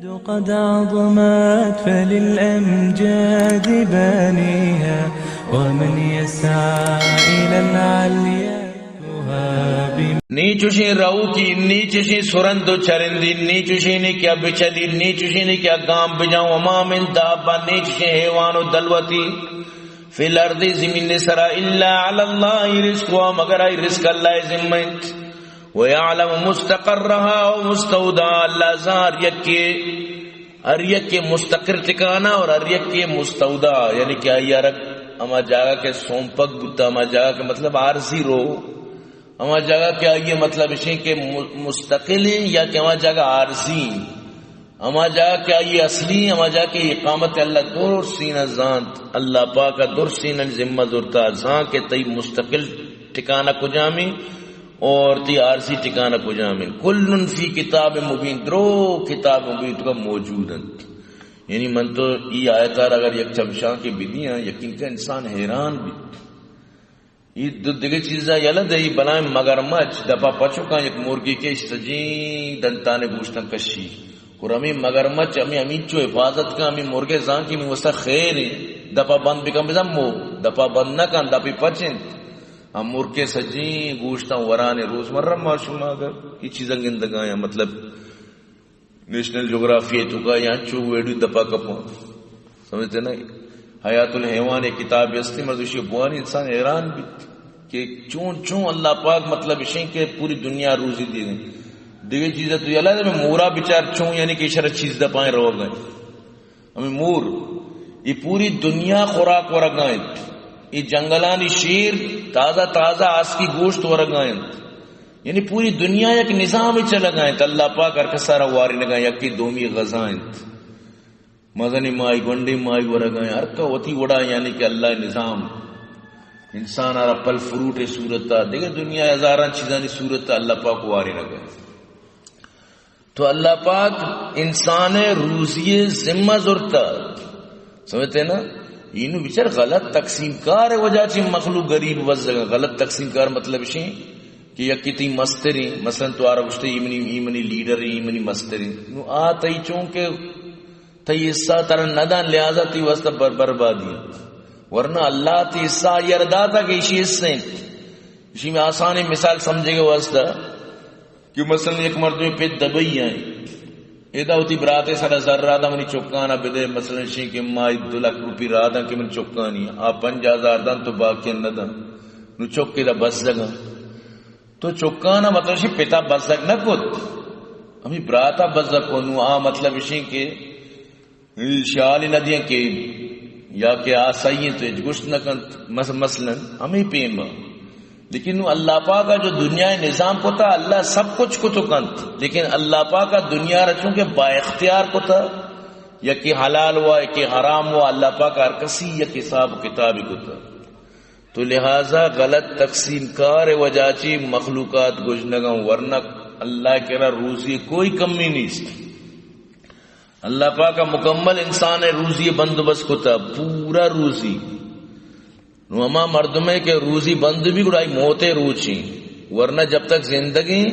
قد عظمت فللأمجاد بانيها، ومن يسعى إلى العليا يهاب. نی چوشیں روکی، نی چوشیں سرند و چرندی، نی چوشیں کہ بچلی، نی چوشیں کہ گام بجاں، وما من دابہ، نی چوشیں حیوان و دلوتی، فی الارض، زمین سرا، الا علی اللہ رزقها، مگر آئی رزق اللہ ذمہ انت. ویعلم مستقرها و مستودعها، اللہ زان ہر یکے، ہر یکے مستقر ٹکانہ اور ہر یکے مستودع، یعنی کہ آئی ءَ را ہما جاگہ کہ سونپگ بوتا، ہما جاگہ کہ مطلب عارضی رو، ہما جاگہ کہ آئی ءِ مطلب اشیں کہ م-، مستقل ہیں یا کہ ہما جاگہ عارضی ہیں. ہما جاگہ کہ آئی اصلی، ہما جاگہ کہ اقامت اللہ درسینا زانت، اللہ پاک ءَ درسینا ذمہ زرتا، زان کہ تئی مستقل ٹکانہ کجامی اور تئی عارضی ٹکانہ کجامی. کل فی کتاب مبین، درو کتاب مبین توکا موجود انت. یعنی من تو ای آیتار اگر یک چمشانکے بدیاں، یقین کہ انسان حیران بیت. ای دو دگہ چیزا یلہ دئی، بلائیں مگرمچ دپا پچ کن، یک مرگے کہ سجیں دنتانے گوشتن کشی. اور ہمیں مگرمچ ہمیں ہمینچو حفاظت کن، ہمیں مرگے زان کہ من وسا خیر ہیں، دپا بند بکن بزن مو، دپا بند نہ کن، دپی پچ انت. ہم مرگے سجیں گوشتن ورانے. روزمرہ ما شما اگر ای چیزاں گندگایا، مطلب نیشنل جغرافی ءِ توکا یا انچو ویڈیو دپا کپاں. سمجھتے نا؟ حیات الحیوان ایک کتاب ہستی، مردم اشی بوانی انسان حیران بیت کہ چون، چون اللہ پاک مطلب اشیں کہ پوری دنیا روزی دینے. دیگه چیز تو یلا دے مورا بچار چون، یعنی کہ اشرا چیز دپائیں روگ ءَ. ہمیں مور، یہ پوری دنیا خوراک ورگا انت. یہ جنگلانی شیر تازہ تازہ آسکی گوشت ورگا انت. یعنی پوری دنیا یک نظام چلگا انت. اللہ پاک ہر کسا را وارینگا، یکی دومی غذا انت. مزنی مائی، گونڈی مائی ورگا انت. ہر کا وتی وڑا، یعنی کہ اللہ نظام. انسان آرا پھل فروٹ صورتا، دیگه دنیا ہزاراں چیزانی صورتا اللہ پاک وارینگا. تو اللہ پاک انسان روزی ذمہ زرتا. سمجھتے نا؟ اینو بچار غلط تقسیم کار وجہ چی مخلوق غریب بزگا. غلط تقسیم کار مطلب شیں کہ یکی تی مستریں، مثلاً تو آرا گوشتے ای منی، ای منی لیڈر ہیں، ای منی مستریں. نو آ تئی چون کہ تئی حصہ ترا ندان، لہذا تی واسطہ بر-، بربادی انت. ورنہ اللہ تی حصہ آئی ءَ را داتا کہ اشی حصہ انت. اشی میں آسانیں مثال سمجھے کے واسطہ کہ مثلاً یک مردمے پت دبئی آئیں، ادا وتی براتے سرا زر رادا منی چکانا بدے، مثلاً شی کہ مائی دو لکھ روپی رادا کہ منی چکانی، آ پنجاہ ہزار دن تو باقی نہ دن. نو چک ادا بزگا. تو چکانا مطلب شی پتا بزگ نہ کت، ہمی براتا بزگ کو. نو آ مطلب شی کہ شال نہ دیاں کہ یا کہ آ صحیح ہیں تو ہچ گوشت نہ کنت. مس-، مثلاً ہمیں پیما. لیکن نو اللہ پاک جو دنیا نظام کتا، اللہ سب کچھ کتو کنت، لیکن اللہ پاک دنیا را چونکہ با اختیار کتا، یا کہ حلال ہوا، یا کہ حرام ہوا، اللہ پاک ہر کسی یک حساب کتاب کتا. تو لہذا غلط تقسیم کار وجہ چی مخلوقات گوشنگا، ورنہ اللہ کرا روزی کوئی کمی نیست. اللہ پاک ءَ مکمل انسان ءِ روزی بندوبست کتا، پورا روزی. نو ہما مردمے کہ روزی بند بی گڑا آئی موت ءِ روچی، ورنہ جب تک زندگی،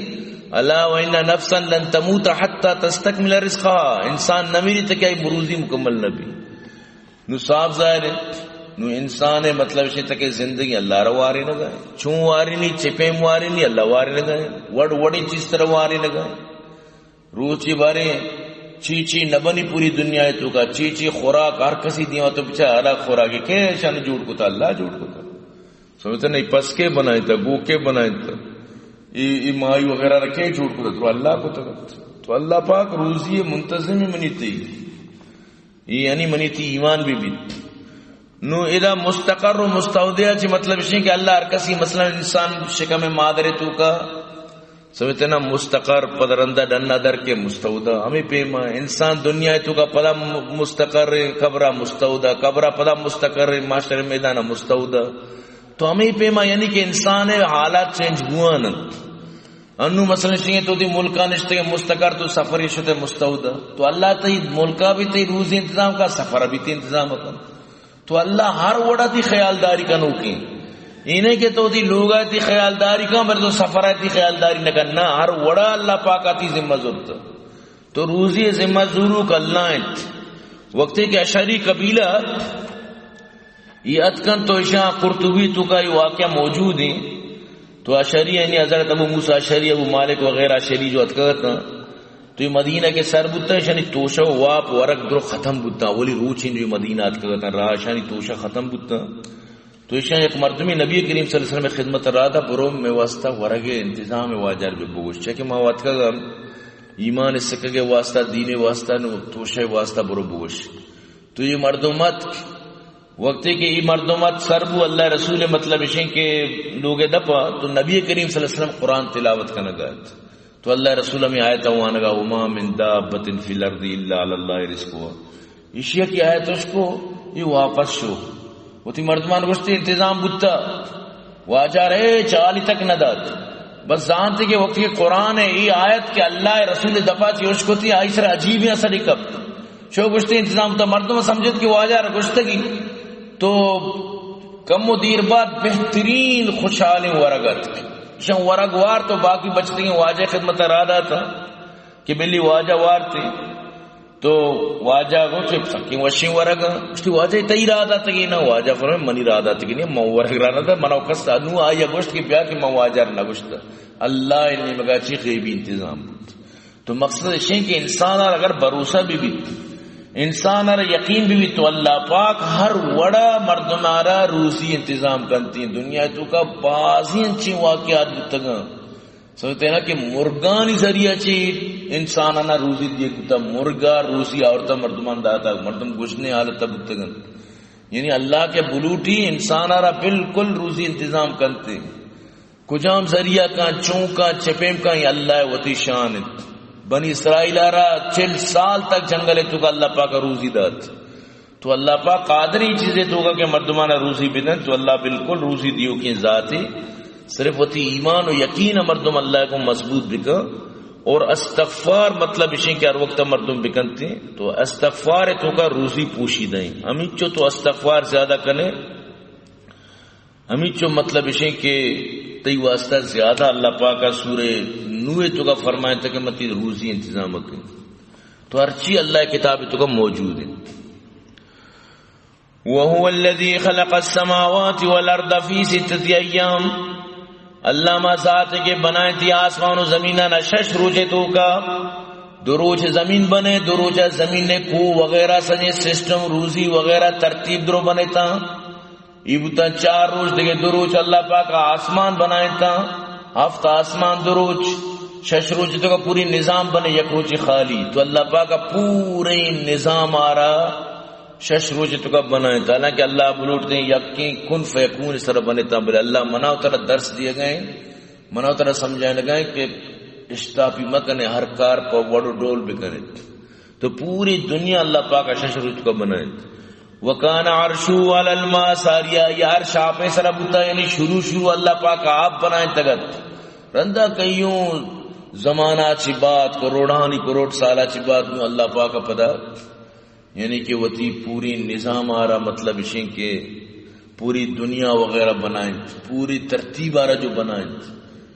الا وان نفسا لن تموت حتی تستکمل رزقها، انسان نہ مری تک آئی روزی مکمل نہ بی. نو صاف ظاہر ہے، نو انسان ءِ مطلب شی تک زندگی اللہ را واری نہ گئے، چون واری نی، چپیم واری نی، اللہ واری نہ گئے، وڑ وڑی چیز تر واری نہ گئے. روچی باریں چی چی نہ بنی پوری دنیا ءِ توکا، چی چی خوراک ہر کسی دیما تو بچار، الگ خوراکی کے شان جوڑ کتا؟ اللہ جوڑ کتا. سمجھتے نہیں؟ پس کے بنائیں تا، گو کے بنائیں تا، ای، ای مائی وغیرہ را کے جوڑ کتا؟ تو اللہ کتا. تو اللہ پاک روزی منتظم منی تی، ای یعنی منی تی ایمان بی بیت. نو ادا مستقر و مستودع چی مطلب شی کہ اللہ ہر کسی، مثلاً انسان شکم مادر توکا، سمجھتے نا، مستقر، پد رندا ڈنا در کے مستودع. ہمیں پیما انسان دنیا توکا پدا م-، مستقر، قبرا مستودع، قبرا پدا مستقر، محشر میدان مستودع. تو ہمیں پیما یعنی کہ انسان حالات چینج بوان انت. انو مثلاً شی تو دی ملکا نشتے مستقر، تو سفر شتے مستودع. تو اللہ تئی ملکا بھی تئی روزی انتظام کا، سفر بھی تئی انتظام کن. تو اللہ ہر وڑا تی خیالداری کنوکیں. اینہ کہ تو تی لوگا تی خیالداری کن، بلے تو سفرا تی خیالداری نہ کن. نہ، ہر وڑا اللہ پاکا تی ذمہ زرت. تو روزی ءِ ذمہ زوروک اللہ انت۔ وقتے کہ اشعری قبیلہ ات، اے اتکن تو اشاں قرطبی توکا اے واقعہ موجود ہیں۔ تو اشعری یعنی حضرت ابو موسیٰ اشعری، ابو مالک وغیرہ اشعری جو اتکگ اتاں، تو اے مدینہ کہ سر بوتاں، اشانی توشہ و واپ ورگ درو ختم بوتاں۔ اولی روچ انت جو اے مدینہ اتکگ اتاں، راہ اشانی توشہ ختم بوتاں۔ تو ایشاں یک مردمے نبی کریم صلی اللہ علیہ وسلم ءِ خدمت ءَ راہ دات، برو مئے واسطہ ورگ ءِ انتظام ءِ واجہ ءَ بہ بگوش، چیا کہ ما وتکگ ءَ ایمان ءِ سکگ ءِ واسطہ، دین ءِ واسطہ، نوں توشہ ءِ واسطہ، برو بگوش۔ تو اے مردم اتک، وقتے کہ اے مردم اتک سر بو، اللہ ءِ رسول ءِ مطلب اشیں کہ لوگ ءِ دپا، تو نبی کریم صلی اللہ علیہ وسلم قرآن تلاوت کنگ ءَ ات۔ تو اللہ ءِ رسول ءَ ہمے آیت ءَ وانگ ءَ، وما من دابة في الأرض إلا على الله رزقها۔ ایشی ءَ کہ آیت اشکو، اے واپس شو۔ وتی مردمان گوشتی انتظام بوتا، واجہ ءَ را ہچ حالی تک نہ دات۔ بس زانتی کہ وقتی کہ قرآن ءِ اے آیت کہ اللہ ءِ رسول ءِ دپا چی اشکتی، آئی سر عجیبیں اثرے کپت۔ شو گوشتی انتظام بوتا، مردم سمجھت کہ واجہ ءَ را گوشتگی۔ تو کمو دیر بعد بہترین خوشحالیں ورگ اتک۔ اشاں ورگ وارت و باقی بچتگیں واجہ ءِ خدمت ءَ راہ دات کہ بلی واجہ وارتی۔ تو واجہ ءَ گوشت، سکیں وشیں ورگ ءَ۔ گوشتی، واجہ، تئی راہ داتگی؟ نہ، واجہ فرمائے، منی راہ داتگی نہ، من ورگ راہ نہ دات، منا کس نوں۔ آئی ءَ گوشت کہ بیا کہ من واجہ ءَ را نہ گوشت۔ اللہ ءِ نیمگ ءَ چی غیبی انتظام بوت۔ تو مقصد اشیں کہ انسان ءَ را اگر بھروسہ بہ بیت، انسان ءَ را یقین بہ بیت، تو اللہ پاک ہر وڑا مردم ءَ را روزی انتظام کنتی۔ دنیا ءِ توکا بازیں انچیں واقعات بوتگاں۔ سمجھتے نا کہ مرگانی ذریعہ چی انسانانا روزی دیگ بوتا، مرگا روزی آورتا مردمان داتا، مردم گژنیں حالتا بوتگنت۔ یعنی اللہ کہ بلوٹی انسانا را بالکل روزی انتظام کنتے۔ کجام ذریعہ کاں، چون کاں، چپیم کاں، اے اللہ ءِ وتی شان انت۔ بنی اسرائیل ءَ را چل سال تک جنگل ءِ توکا اللہ پاک ءَ روزی دات۔ تو اللہ پاک قادر ایں چیزے توکا کہ مردمانا روزی بدنت، تو اللہ بالکل روزی دیوکیں ذاتے۔ صرف وتی ایمان و یقین ءَ مردم اللہ ءِ گوں مضبوط بکن۔ اور استغفار مطلب اشیں کہ ہر وقت مردم بکنتے، تو استغفار ءِ توکا روزی پوشیدہ ایں۔ ہمینچو تو استغفار زیادہ کنے، ہمینچو مطلب اشیں کہ تئی واسطہ زیادہ اللہ پاک ءَ سورہ نوح ءِ توکا فرمائنتا کہ من تئی روزی انتظام کنیں۔ تو ہرچی اللہ ءِ کتاب ءِ توکا موجود انت۔ وهو الذي خلق السماوات والأرض في ستة أيام۔ اللہ ہما ذات کہ بنائینتی آسمان و زمینانا شش روچ ءِ توکا، دو روچ زمین بنے، دو روچ زمین ءِ کوہ وغیرہ سجیں سسٹم روزی وغیرہ ترتیب درو بنتاں۔ اے بوتاں چار روچ، دگہ دو روچ اللہ پاک آسمان بنائینتاں، ہفت آسمان دو روچ، شش روچ توکا پوری نظام بنے، یک روچ خالی۔ تو اللہ پاک پورے نظام ءَ را شش روچ توکا بنائینت۔ حالانکہ اللہ بلوٹتے یکیں کن فیکون سر بنتاں، بلے اللہ منا و ترا درس دیگا ایں، منا و ترا سمجھائینگا ایں کہ اشتاپی مکنے، ہر کار پہ وڑ و ڈول بکنے۔ تو پوری دنیا اللہ پاک ءَ شش روچ توکا بنائینت۔ وكان عرشه على الماء، ساری آئی عرش آپے سرا بوتا، یعنی شروع شروع اللہ پاک ءَ آپ بنائینتگ ات۔ رندا کئیوں زمانہ چی بعد، کروڑانی کروڑ سالا چی بعد نوں اللہ پاک ءَ پدا، یعنی کہ وتی پوری نظام ءَ را، مطلب اشیں کہ پوری دنیا وغیرہ بنائینت، پوری ترتیب ءَ را جو بنائینت۔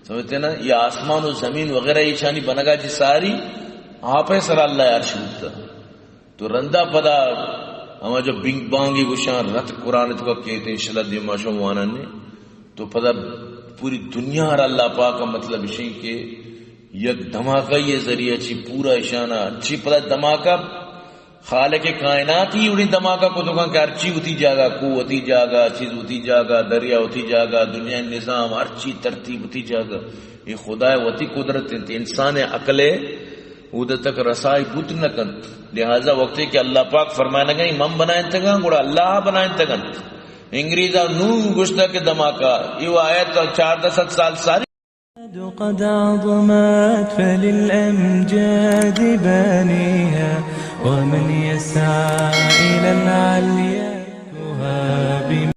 سمجھتے نا؟ یہ آسمان و زمین وغیرہ ایشانی بنگا چی ساری آپے سرا اللہ عرش بوتا۔ تو رندا پدا ہما جو بنگ بانگی گوشاں، رت قرآن توکا کیت، انشاءاللہ دیما شما وانانے۔ تو پدا پوری دنیا را اللہ پاک ءَ، مطلب اشیں کہ یک دھماکہ ءِ ذریعہ چی پورا اشانا چی پدا دھماکہ خالق کائنات ہی اڑی دھماکہ کتگاں کہ ہرچی وتی جاگہ، کوہ وتی جاگہ، چیز وتی جاگہ، دریا وتی جاگہ، دنیا نظام ہرچی ترتیب وتی جاگہ۔ اے خدا ءِ وتی قدرت انت، انسان ءِ عقل ءِ اود تک رسائی بوت نہ کنت۔ لہذا وقتے کہ اللہ پاک فرمائنگا ایں من بنائینتگاں، گڑا اللہ بنائینتگ انت۔ انگریزاں نوں گوشتہ کہ دھماکہ، اے آیت چاردہ سد سال ساری۔ قد عظمت فللأمجاد بانيها، ومن يسعى إلى العليا يهاب